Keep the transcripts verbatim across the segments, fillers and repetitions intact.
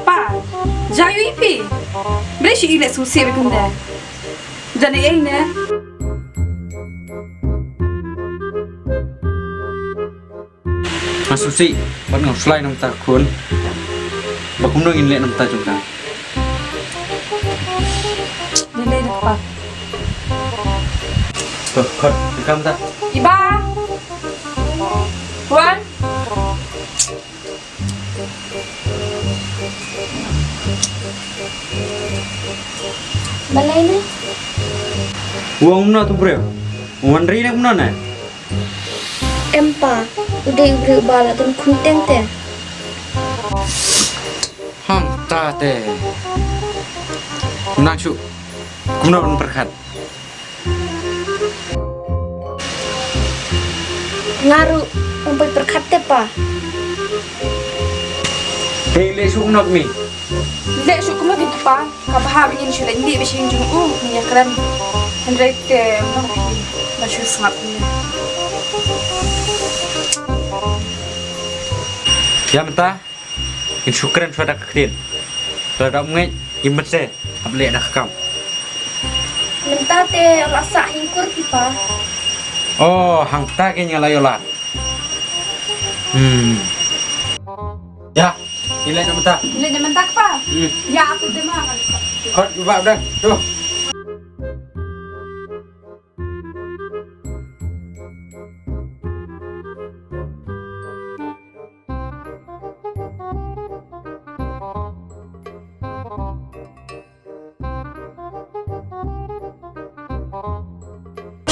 Pa, jai wi phi. Bre shi ile susi be kumne. Jane ei ne. Nga sngewsih bad nga slai na ka bynta ka khun. Ba kumno ngin leh na ka bynta jong ka. Leh leh na ka bynta. To, khot, ka bynta. Iba. Wan. Balei ne? U ong kumno uto u briew? U wan ri ne kumno ne? Em pa, u dei u briew uba la don khun teng te. Hangta te. Nang shu kumno ban pyrkhat? Nga ruh ym poi pyrkhat te pa. Te leh shuh kumno kmie? Leh shuh kumno kmie pa? Ka bha ba ngin shu leit mih ba sha ïing jong u, ngin ïakren. Hynrei te mano phi ba shu sngap ne. Ïa mynta ngin shu kren shuwa da ka ktien. Lada ym ngeit ngin pynse hap leh da ka kam. Mynta te la sah hynkur phi pa. Oh, hangta ke nga la ïoh lad. Hmm. Ïa, ngin leit na mynta. Ngin leit na mynta kpa? Hmm. Ïa, atu dei ma. Khot ba dah. Tu.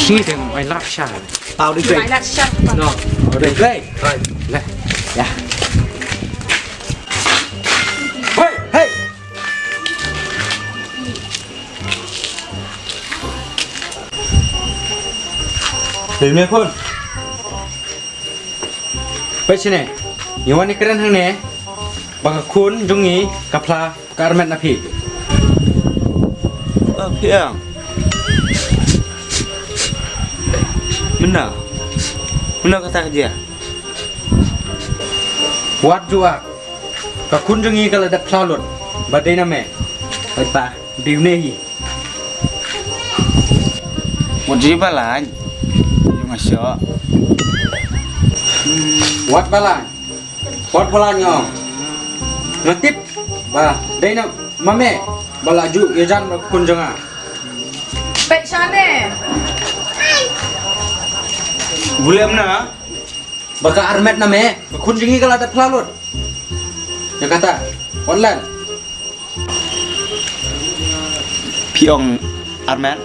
Sini deh, ai lap sha. Tau di. Ai lap sha. No. Dei, dei. Hai. Leh. Ïa. Hei, hei. Dei me khun. Peit shane, ngi wan ngi kren hangne ba ka khun jong ngi ka phla ka armet na phi. Oh, phi ong. Mynno? Mynno kata ka jia? Wat ju ak. Ka khun jong ngi ka la dep phla lut. Ba dei na me. Oi pa, dei une hi. Wat ju ba lain. Ïa nga sha. Wat ba lain. Wat ba lain nga ong. Nga tip ba dei na ma me ba la ju ïajan bad ka khun jong nga. Peit shane. Bun lem na. Ba ka armet na me, ka khun jong ngi ka la dep phla lut. Ïa kata, wat len. Phi ong armet?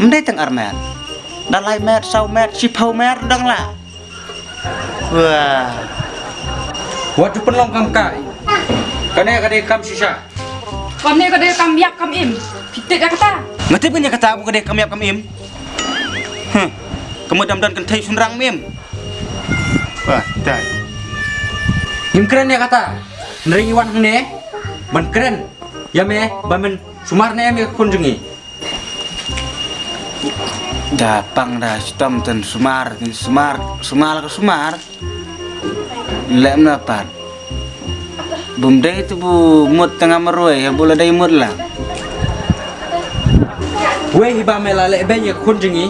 Ym dei tang armet. Da lai met, saw met, shiphew met dang la. Wah. Wat ju pynlong kam kai. Kane ka dei kam shisha. Kane ka dei kam ïap kam im. Phi tip ïa kata? Nga tip ïa kata, ba ka dei kam ïap kam im. Huh. Ka mut dang don kynthei shynrang im. Wah, tai. Ngim kren ïa kata. Hynrei ngi wan hangne ban kren ïa me ba men sumar ne em ïa ka khun jong ngi. Da pang da shitom ten sumar, ten sumar, sumar ka sumar. Leh mynno pat. Bym dei te bu mut tang marwei, ha bu la dei mut la. Wei hi ba me la leh beiñ ïa ka khun jong ngi,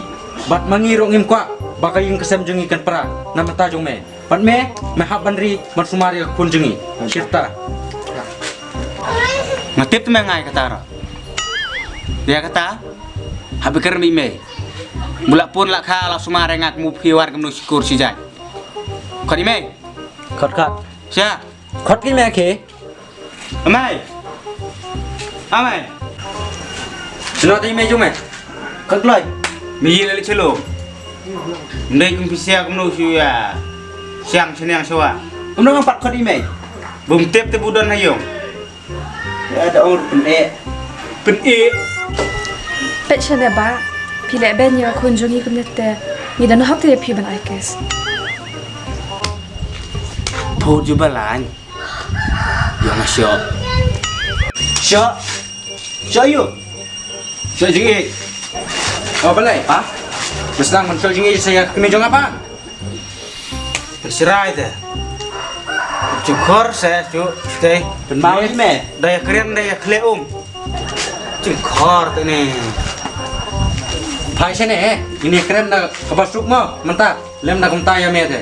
bad ma ngi ruh ngim kwah ba ka ïing ka sem jong ngi kan pra na bynta jong me. Bad me, me hap ban ri ban sumar ïa ka khun jong ngi. Shirta. Nga tip te me nga ai kata ruh. Ïa kata, hap ban kren bad i mei. Bu la pun la kha la sumar ïa nga kum u phi war kumno shukur shi jait. Khot i mei. Khot khot. Sha. Khot ki mei ki. Amai. Amai. Shano te i mei jong me? Ka kloi. Me ïa leit sha lum. Ndei kum phi sia kumno shu ïa. Siang shaniang shawa. Kumno ngam pat khot i mei? Bym tip te bu don ha ïong. Ïa da ong pyn-eh. Pyn-eh. Peit shane ba. Phi leh beiñ ïa ka khun jong ngi kumne te. Ngi da noh hok te ïa phi ban ai kes. Phu ju ba lain. Ïa nga shoh. Shoh. Shoh ïu. Shoh jingïeit. Oh, balei? Ha? Ba sdang ban shoh jingïeit sa ïa ka kmie jong nga ba. Ka shrai te. Ju khor se, ju, stay. Pynbaw ïa me. Da ïa kren, da ïa khleh um. Ju khor te ne. Phai shane, eh. Ngin ïa kren da kaba suk mo, mynta. Lem da kumta ïa me te.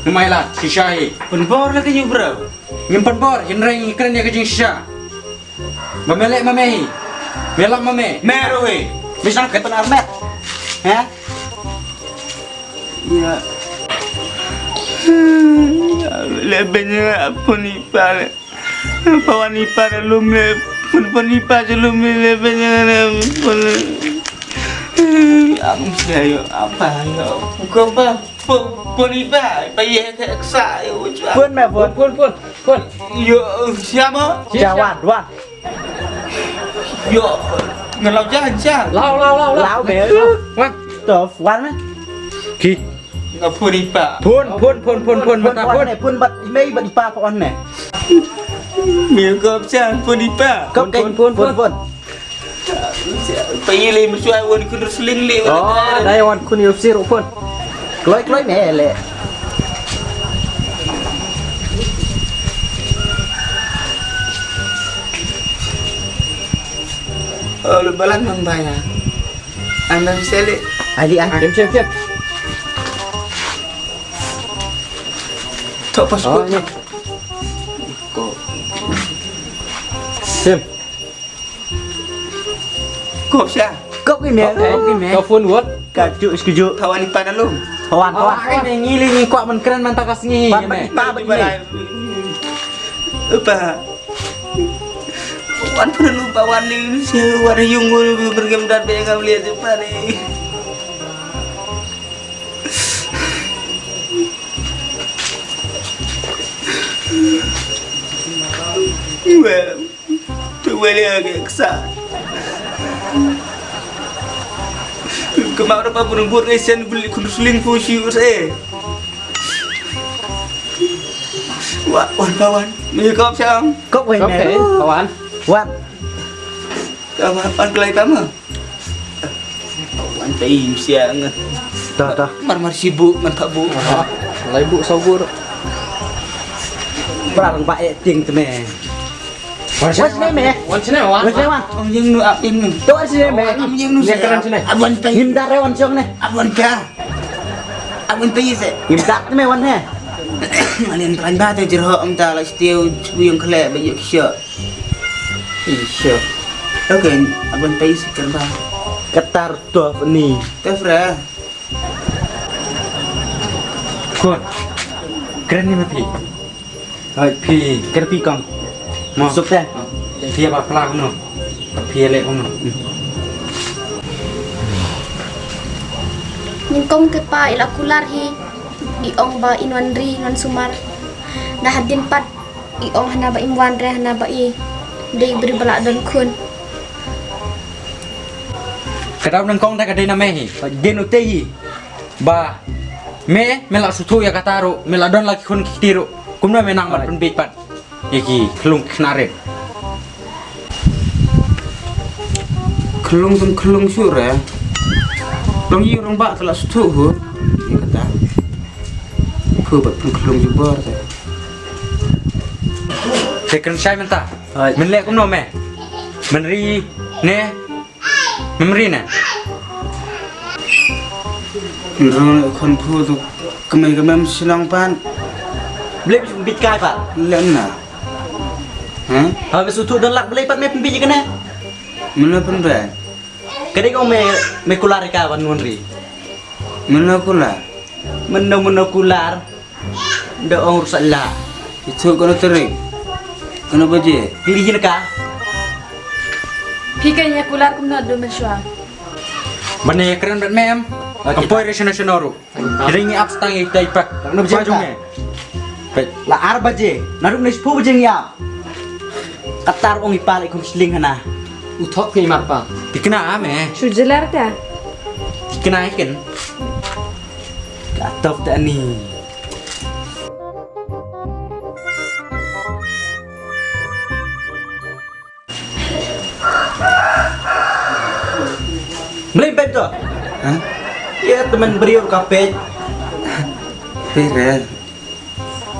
Ngim ai lad, shisha hi. Pynbor la ka ïing bro. Ngim pynbor, hynrei ngi kren ïa ka jingshisha. Ba me leh ma me hi. Me lap ma me. Me ruh hi. Me sdang ka pynarmet. He? Ïa. Ïa, leh beiñ ïa pun i pa leh. Pa wan i pa da lum leh. Pun pun i pa da lum leh beiñ ïa pun. Am sia ïa apa ïa. Ko pa. Pun, pun i pa, pa ye ke ksa, yo, chwa. Pun me, pun. Pun, pun, pun. Yo, siapa? Siapa? Wan, wan. Yo, ngelau jan, jan. Lau, lau, lau, lau. Lau, be. Wan. Tof, wan me. Ki. Nga pun i pa. Pun, pun, pun, pun, pun, mata pun. Pun, pun, bat, mei, bat i pa, pun, ne. Mil kop jan, pun i pa. Kop, pun, pun, pun, pun. Pun. Pa i le, mswa wan kun sling le. Oh, dai wan kun yo sir pun. Kloi, kloi me le. Oh, le balang nang baya. Anang sele. Ali ah. Kem, kem, kem. Tok pas. Oh, ko. Ni. Ko. Kem. Kop sha. Kop ki me. Kop ki me. Kop phone wot. Ka ju, ka ju. Thawan i pa na lum. Thawan, oh, thawan. Ka me ngi li ngi kwah ban kren man ta ka sngi. Wan, me. Wan, pa, wan, pa. Upa. Wan pun lu pa wan ni si wan yung wan bergem dan be ngam lihat je pa ni. Well. Tu wele age ksa. Kemau da pa burung bur ngai sen beli kun sling fu shi us eh. Wa wan pa wan. Mi kop siang. Kop wei me. Kop wei pa wan. Wan. Ka wan, wan kelai pa ma. Wan tai siang. Ta ta. Mar mar sibuk ngan ka bu. Lai bu saw gur. Pra rang ba eh ting te me. Wan sini me. Wan sini wan. Wan sini wan. Ong jing nu ap jing nu. To wan sini me. Am jing nu. Nya keren sini. Aban tai. Ngim dar wan siang ne. Aban ta. Aban tai se. Ngim dar te me wan he. Alin tran ba te jerho am ta la stiu sbuyang khle ba yuk sio. Isha. Okay, aban tai se kerba. Katar to ni. Tefra. Khun. Kren ni ma phi. Hai phi, kren phi kong. Mo. Suk te. Phi ba pla kumno. Phi le kumno. Nyngkong kyrpad ïa la kular hi. I ong ba in wan ri, in wan sumar. Na hadien pat i ong hana ba im wan re, hana ba i dei bri ba la don khun. Ka dei nyngkong da ka dei na me hi. Ba dei nu te hi. Ba me, me la suthu ïa kata ruh, me la don la ki khun ki kti ruh. Kumno me nang ban pynbeit pat ïa ki khlung ki khynnah rit. Khlung tum khlung shuh re. Long ïa u rangbah te la suthu hu. Ïa kata. Phu bad pun khlung jubor te. Te kren shai mynta. Hooid. Men leh kumno me? Men ri ne? Mem ri ne? Nrung khun phu tu kmai kmai shnong pan. Blip bit kai pat. Len na. Hah? Ha me suthu don lak blip pat me pynbit kane. Mano pynbit? Kadei ko me, me kular ka ban ngun ri. Mano kular? Mano mano kular. Da ong rusak la. Itu kono tering. Kono baje. Kli jin ka. Phi ka nya kular kumno du men shwa. Mane kren bad mem. Kam poi re shano shano ru. Kri ngi ap stang ita ipak. Kono baje ka. La ar baje. Naruk ne shiphew baje ngi ap. Katar ong ipa le kum sling hana. U thok ke imat pa. Tikna ame. Shu jelar ka. Tikna ikin. Ka top ta ni. Mlei pet to. Hah? Ya teman beriur kapet. Peren.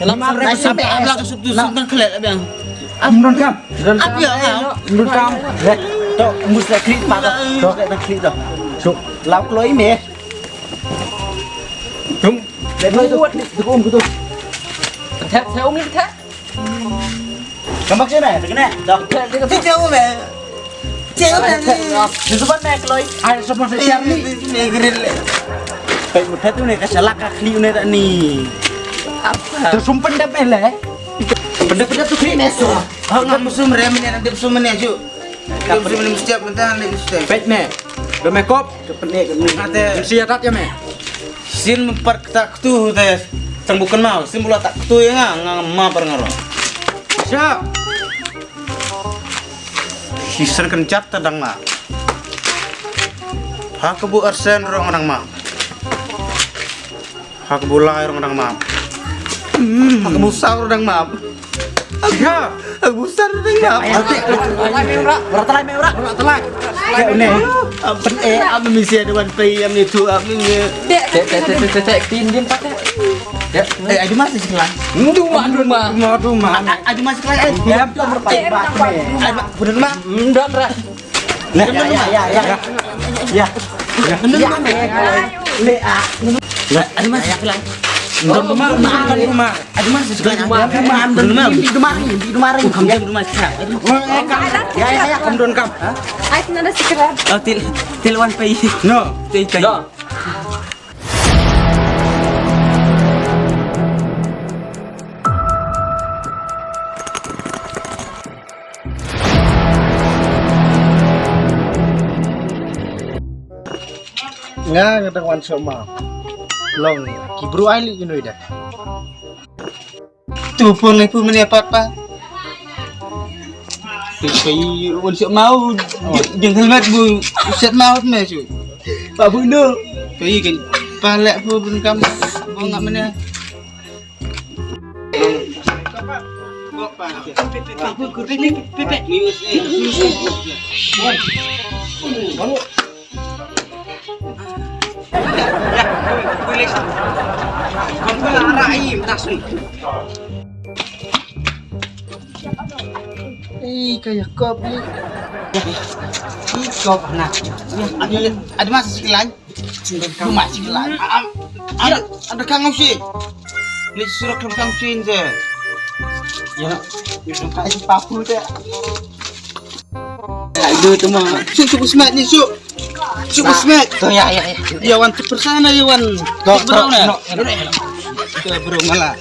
Ïalam. Ai, sampai abang ke sub tu, sub tang klet abang. Am don kam. Don kam. Am don kam. To, mus la klik pa to. To, klik to. Lau kloi me. Jom. Dei kloi tu. Tu um tu. Thep, thep um ni thep. Kam bak sini me, tu kena. Dah. Thep, thep, thep. Thep um me. Thep um me. Ni tu ban me kloi. Ai, semua saya ni. Ni grill. Baik, mudah tu ni, ka shalak ka khlieh ni tak ni. Apa? Tu sum pendap me le. Pendap, pendap tu khlieh me so. Ha, ngam sum rem ni, nanti sum ni aju. Ka sum ni mesti apa, nanti mesti. Baik me. Dah me kop. Ka penek, ka penek. Mesti adat ya me. Sien mempar kata ketu te. Tang bukan mau, sien bula tak ketu ya nga, nga ma par ngaro. Siap. Sisir kencat ta dang ma. Ha kebu arsen rong dang ma. Ha kebu lai rong dang ma. Ha kebu saur dang ma. Ya. Aku besar ding lah. Ayo, Tik. Talai me ura. Ura talai me ura. Ura talai. Ya, ne. Apa eh, apa misi ada wan pei, apa itu, apa ni. Tek, tek, tek, tek, tek, tek, tin, tin, pat, tek. Ya. Eh, ada masih sekolah. Duma, duma. Duma, duma. Ada masih sekolah, eh. Ya, belum berapa? Ada, bener, Mak? Belum, Rak. Nah, ya, ya, ya, ya. Ya. Ya. Ya. Le, ah. Lah, ada masih sekolah. Dum dum ma, dum dum ma. Aduh, mas, suka dum dum ma. Dum dum ma, dum dum ma. Dum dum ma. Kam dum dum ma. Ya, ya, ya, kam dum kam. Ai, nada sikra. Oh, til, til wan pai. No. Til pai. No. Nga nga dang wan sha ma. Long ki bru ai li ino ida. Tu pun ni pun mene pat pa. Tu pai wan sha ma. Jeng helmet bu set ma me su. Pa bu no. Pai kan pa lek bu bun kam bu ngam mene. Ih, kayak kop ni. Ih, kop anak. Ada, ada masih sekilan. Cuma sih lah. Ada, ada kang usi. Ni suruh kang usi je. Ya, nak. Papu deh. Aduh, tu mah. Su, su, smack ni, su. Su, smack. Tu ya, ya, ya. Ya, wan tu persana, ya, wan. Tu, bro, tu, na. No, no, no. Tu, bro, malah.